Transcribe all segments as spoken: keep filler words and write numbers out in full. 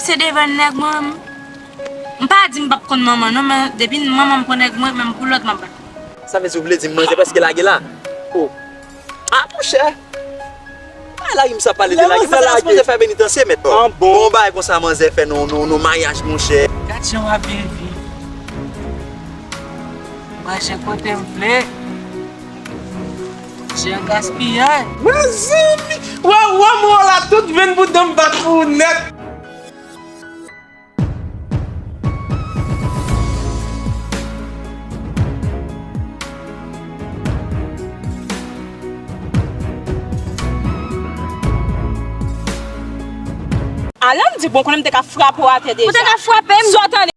Se devan nèg mwen, m pa di m p ap konn manman non, men depi manman m pran nèg mwen, menm pou lòt m ap bat. Sa vle di ou vle di m manzè prèske lage la? Oh. Ah, monchè. Ay, lage m sa pale de lage. Manzè a sipoze fè penitansye, mèt. Bon, bagay konsa manzè fè nan, nan, nan maryaj, monchè. Gad jan w ap byen viv. Manje kote m vle. Jan gaspiyay. Mezanmi, wè, wè, mwen la, tout venn bouda m bat pou ou nèt. Alò, m di, bon, konnen m te ka frape w atè deja. Ou te ka frape m? Sa w tande?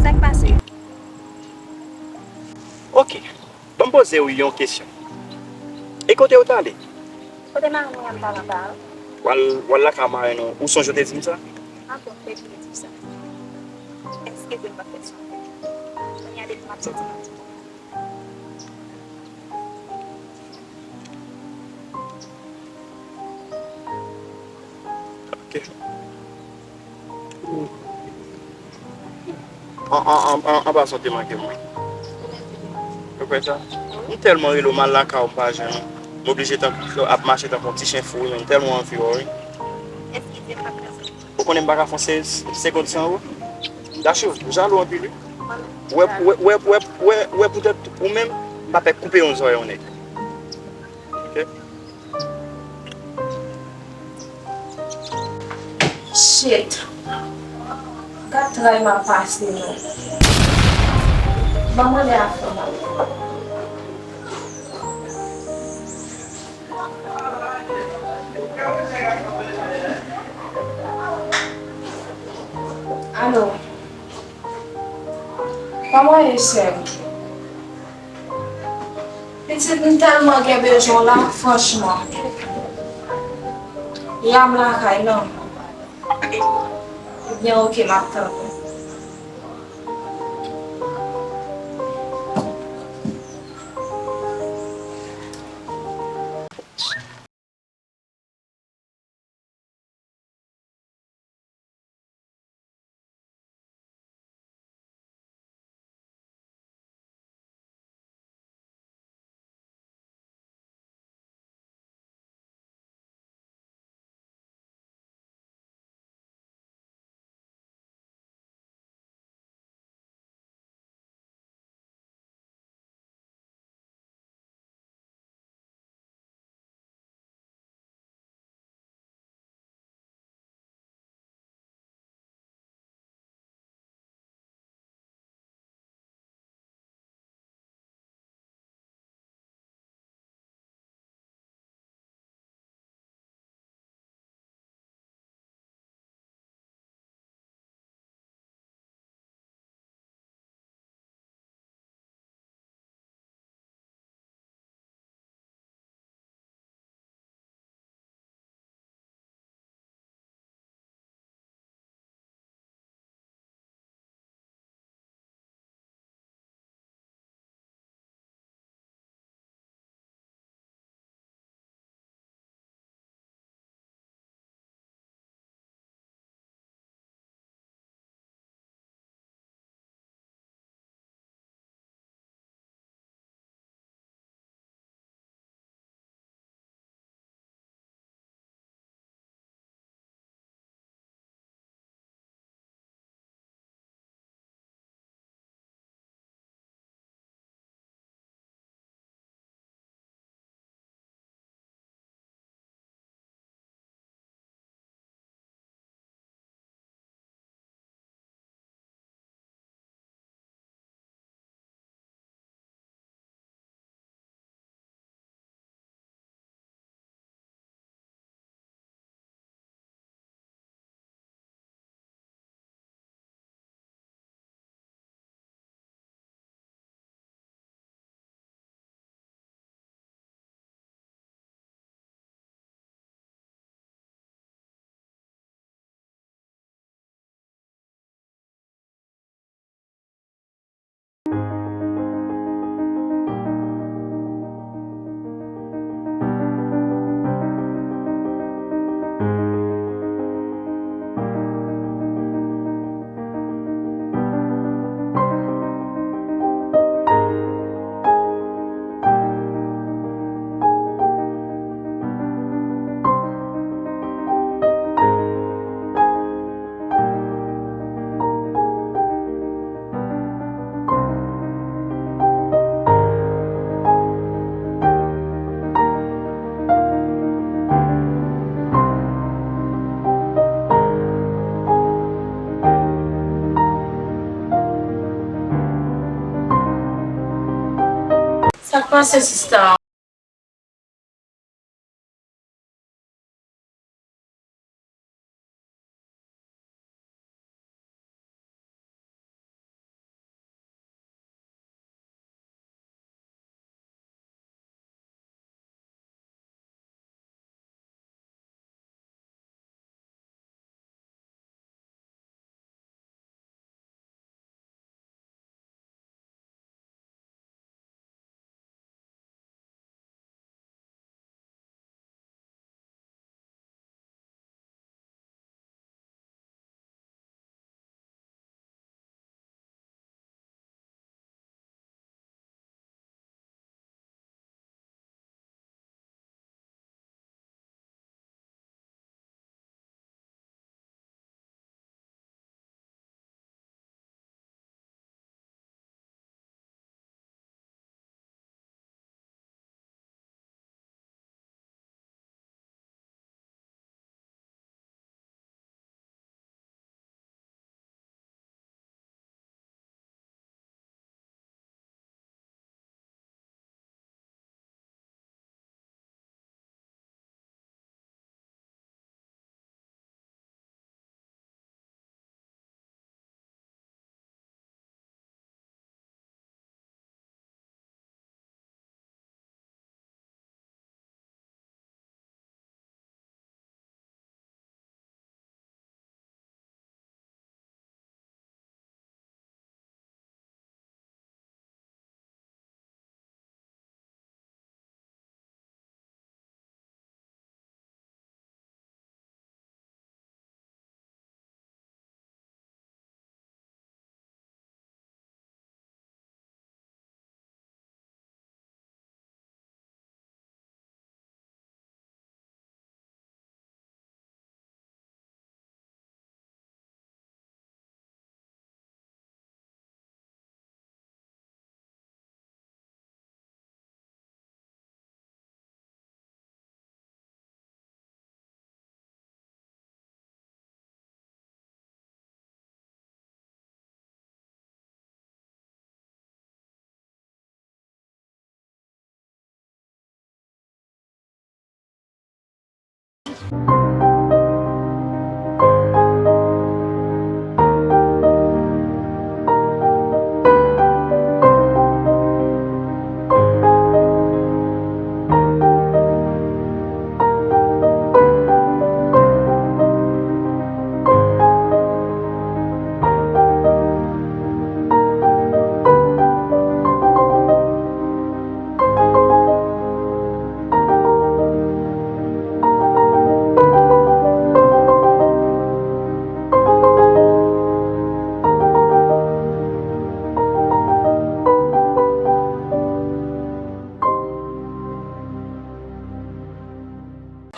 Sa k pase? Ok. Ban m poze w yon kesyon. E kote w t ale? Kote mari mwen an, m t al anba a. W al, w al lakay mari nou. Ou sonje w te di m sa? Ankò, m te vle di w sa. Eskize m, m ap fè sa. Kounye a depi m ap soti, m ap di w. Ok. An, an, an, an, an pasan, w te manke m, wi. Ou kwè sa? M tèlman rele w, m al lakay ou, m pa jwenn ou. M oblije tank, ap mache tankou yon ti chen fou, wi, men m tèlman anvi wè w, wi. Ou konnen m pa ka fè yon se-, segonn san ou. Dachou, m jalou anpil, wi. Wè, wè, wè, wè, wè, wè poutèt ou menm, m pa pè koupe yon zòrèy yon nèg. Ok? Shit. Gad tray m ap pase non. Ban m rele afè m. Alo. Kòman ye, sè m? Pitit, m tèlman gen bezwen w la, franchman. Ya, m lakay, non. Ebyen, ok, m ap tann ou. Sa k pase, sista?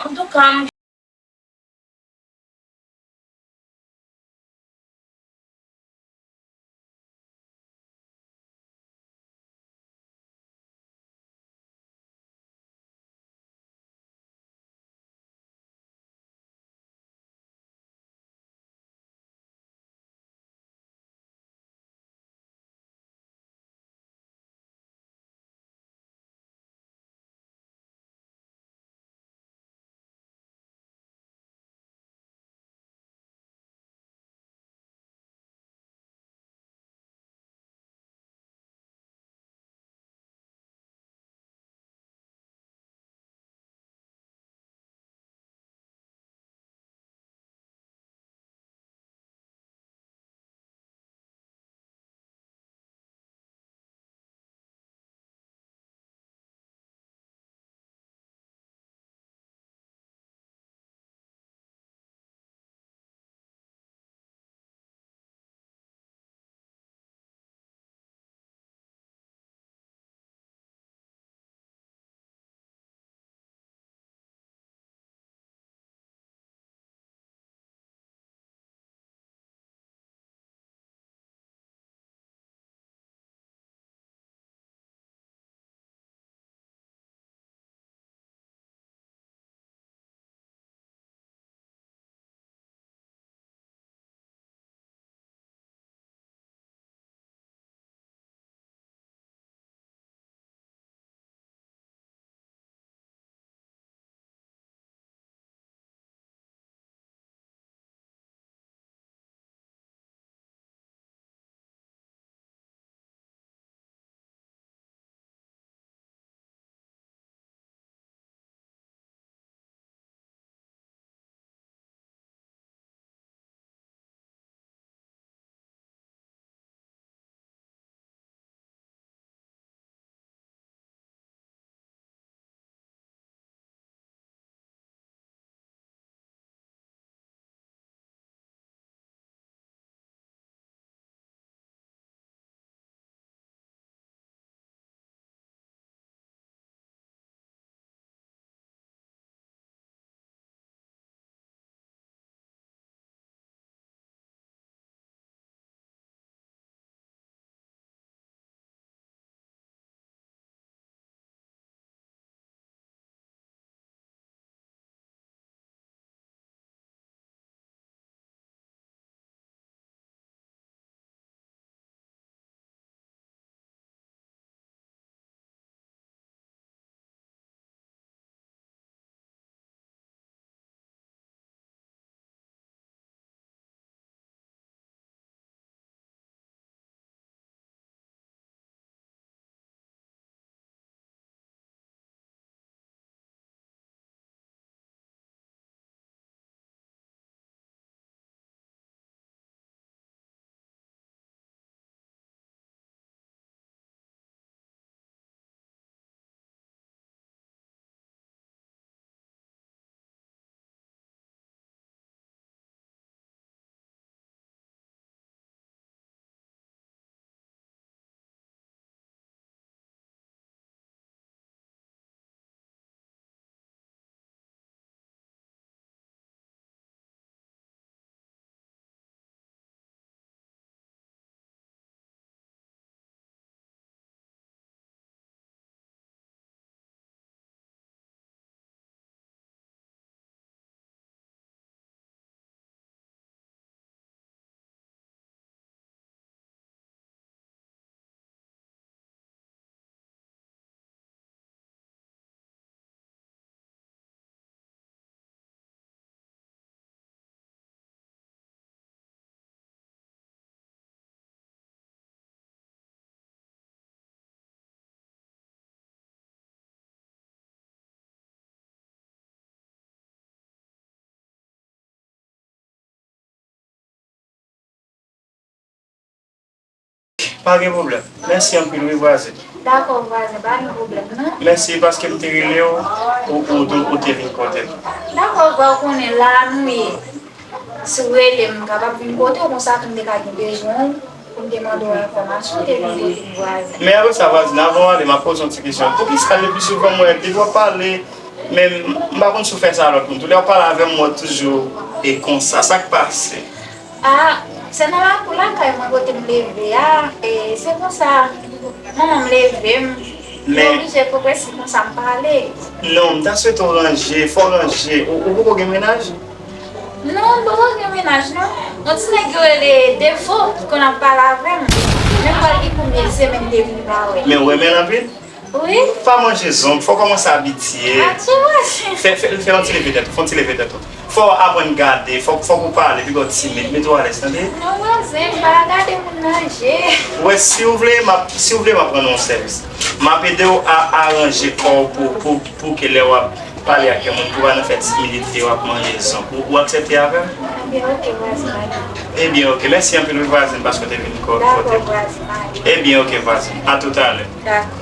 Antouka, m Pa gen pwoblèm. Mèsi anpil wi vwazen. Dakò vwazen, pa gen pwoblèm non. Mèsi paske m te rele w, ou, ou, ou, ou te vin kote m. Dakò vwa, ou konnen la nou ye. Si w rele m, m kapab vin kote w konsa pou m te ka gen bezwen w, pou m te mande w enfòmasyon, ou te vin kote m vwazen. Men apre sa vwazen, avan w ale, m ap poze yon ti kesyon. Poukisa lepi souvan m wè depi w ap pale, men m pa konn si w fè sa a lòt moun tou, lè w ap pale avè m, m wè w toujou e konsa, sa k pase? Ah, se nan lakou lakay mwen kote m leve a, e se konsa manman m leve m. Mwen oblije pwogrese konsa m pale. Non, m ta swete w ranje, fò w ranje. Ou, ou poko gen mennaj? Non, m poko gen mennaj non. Yon ti nèg yo rele Defo ki konn ap pale avè m. Men m pral gen konbyen semèn depi m pa wè. Men ou renmen l anpil? Wi. Pa manje zonb, fò w kòmanse abitye. Atchou! Fè, fè, fè yon ti leve tèt ou, fè yon ti leve tèt ou. Fò w aprann gade, fò, fòk ou pale, piga w timid, mete w alèz, tande? Non, vwazen, m pa gade moun nan je. Wè, si w vle, m ap, si w vle, m ap rann ou yon sèvis. M ap ede w a aranje kò w pou, pou, pou ke lè w ap pale ak yon moun, pou w pa nan fè timidite, w ap manje zonb. Ou, ou aksepte avè m? Ebyen, oke, vwazen, m ale. Ebyen, oke. Mèsi anpil, wi, vwazen, paske w te vin kote m. Dakò, vwazen, m ale. Ebyen, oke, vwazen. A toutalè. Dakò.